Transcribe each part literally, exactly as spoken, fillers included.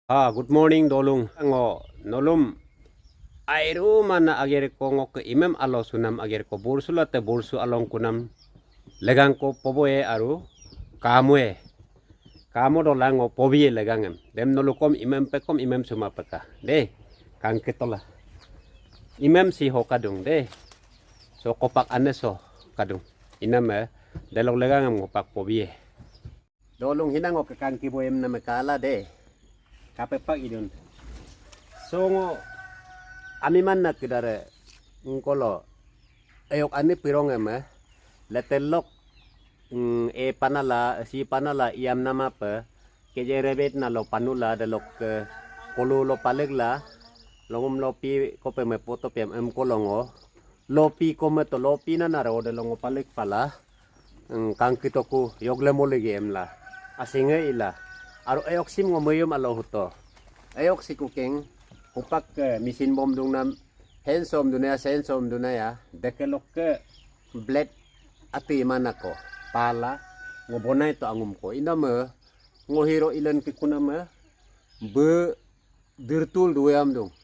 Ah, good morning, dolung. Ngo, nolum. Airu mana ager ko ngok ke imem alo sunam ager ko bursu late bursu along kunam. Legang ko poboe aru. Kamue. Kamo dola ngo pobie legangem. Dem nolukom imem pekom imem suma peka. De, kangkitola. Imem si ho kadung, de. So kopak ane so kadung. Iname, delok legangem ngopak pobie. Dolung hinang oke kangki boyem name kala de. Kapepak idun. Songo ami manna kedare ngkolo. Eyok ani pirong eme. Letelok. Mm, e panala, si panala, iam nama pe. Keje rebet na lo panula delok ke. Kolu lo paleg la. Longum lopi kope me poto pem em kolongo. Lopi kome to lopi na naro de longo palek pala. Eng, kangkitoku yogle mole ge emla. Asinge ila. Aro eyok sim ngo meyum alo huto. Eyok si kukeng. Hupak ke misin bom dung nam. Hensom dunaya, sensom dunaya. Dekelok ke blade ati mana ko. Pala. Ngo bonai to angum ko. Iname. Ngo hiro ilen ke kuname. Be Dirtul duwe amdung.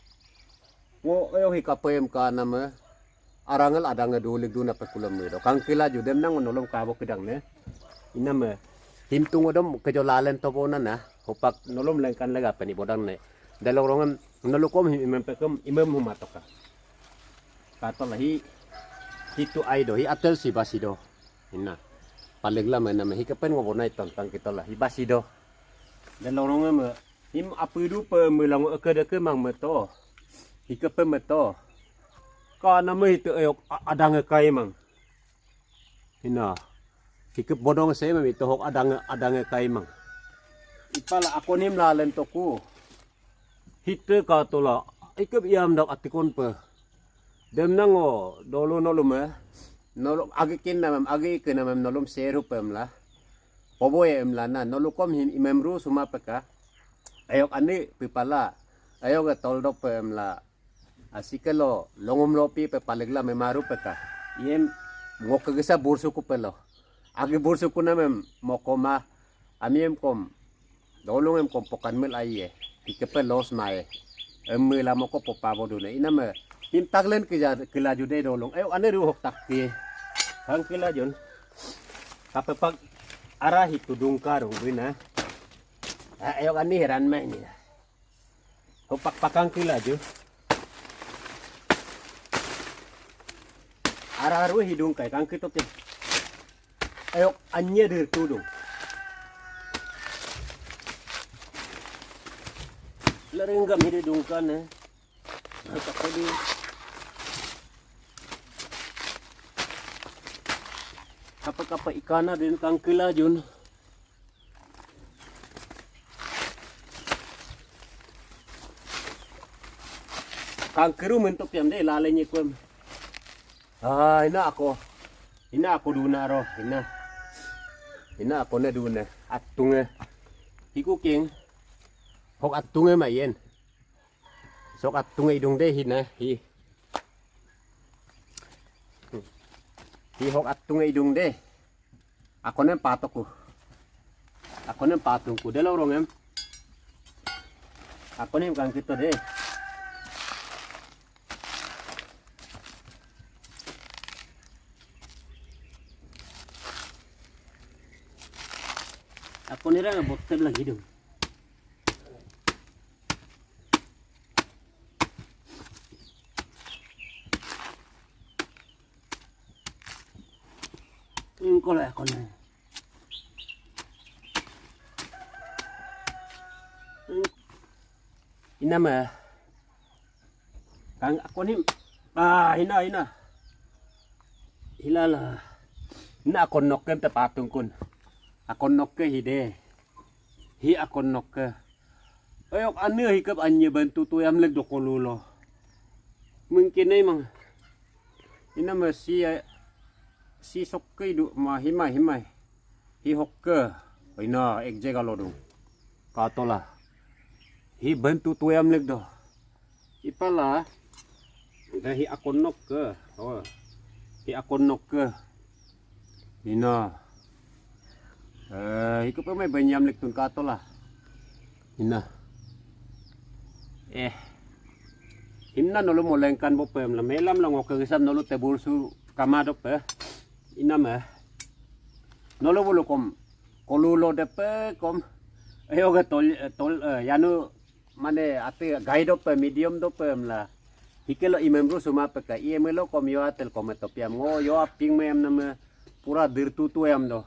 Ngo eyo hi kapayam ka nama. Arangel adange dulik duna pekulam do. Kangkila judem nang nolom kabo kedang ne. Iname. Himtung odom kejo lalen tobo nana. Hopak nolom lengkan lega peni bodang ne. Dalong rongem nolukom him imem pekem imem humatoka. Kato lahi. Hitu ai do. Hi atel si basi do. Ina. Paling lama nama. Hi kepen ngo bonai ton kangkitola. Hi basi do. Dalong rongem Him apidu pe melang eke deke mang meto. Hike pe meto. Ka nama hite eyok a- adange kai mang. Hina. Hike bodong se mami tohok adange adange kai mang. Ipala akonim lalen toku. Hite katola. Ike iam dak atikon pe. Dem nango dolo nolum e. Nolum agi kin namem agi ike namem nolum seru pemla. Poboye emla na nolukom him imemru suma peka. Ayok ani pipala. Ayok e toldok pe emla. Asikelo longum lopi pe palegla memaru peka. Iem ngok kegesa bursuku pelo. Agi bursuku namem mokoma. Amiem kom. Dolung em kompokan mel aiye. Ikepe los mae. Em mela moko popa bodune. Iname. Him taglen kija kelaju de dolung. Ayo ane ruhok takti. Kang kelajun. Kapepak arah itu dungkarung bina. Ayo ani heran mai ni. Hopak pakang kelaju. Arah ruh hidung kai kang kito ke. Ayo, anya dir tudung. Leringgam hidung kan eh. Apa tadi? Apa kapa ikana din kangkila jun. Kangkiru mentok yam de lale nyekwem. Ah, ina ako. Ina ako duna ro, ina. Ina ako ne duna. Atunge. Hiku king. Hok atunge mayen. Sok atunge idung de hina, hi. Hi hok atunge idung de. Akonem patoku. Akonem patungku. Delo rongem. Akonem kang kito de. Akonem rang botte lagi dong. Ingkol akonem. Inama. Kang akonim. Ah, hina, hina. Hilala. Hina akon nokkem te patungkun. Akon nokke hide. Hi akon nokke. Oyok ane hikap anye bantu tuyam lek dokolulo. Mungkin emang. Inama si si sokke idu ma himai himai. Hi hokke. Ina ekje kalodung. Katola. Hi bantu tuyam lek do. Ipala. Dah hi akon nokke. Oh. Hi akon nokke. Ina. Eh, hikap emai banyam lek tun katola. Ina. Eh, himna nolu molengkan bope emla melam la ngoke gisam nolu tebul su kamadope. Iname. Nolu bulukom kolulo depe kom. Eyoge tol tol eh, yanu mane ate gai dope medium dope emla. Hikelo imemru sumapeka iyemelo kom yo atel kom etopiam ngo yo aping me emname pura dirtutu emdo.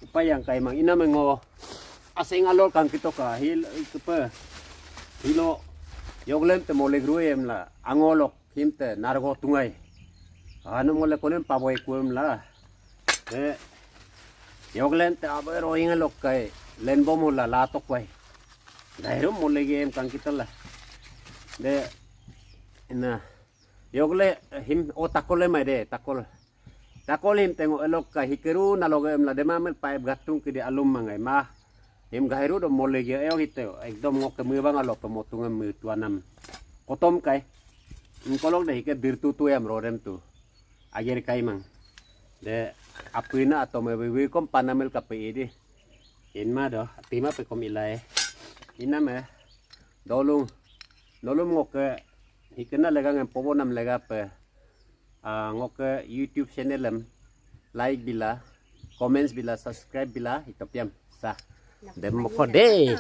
Upayang kaimang iname ngo aseng alol kangkitoka hil kepe hilo yoglem te molegru emla angolok himte nargo tungai. Anu mole konem paboi kuem la. E, yoglen te abe roing lokkai lenbom hula latok wai. Dairum mole game kangkitola. De, ina, yogle him o takole mai de, takol. Takol him tengo elokkai hikeru naloge emla demamel paip gatung kidi alum mangai ma. Him gahiru do mole ge eyo hite ekdom ngoke mebang alo pemotungem metuanam. Kotom kai. Ngkolok de hike dirtu tu yam rodem tu. Ager kaimang. De apina atome wiwi kom panamel kape idi. Inma do, atima pe kom ilai. Iname. Dolung. Nolum ngoke hikena lega ngem pobo nam legape. Ah, ngoke YouTube channel em like bila, comments bila, subscribe bila, itopiam sa. Dem moko de.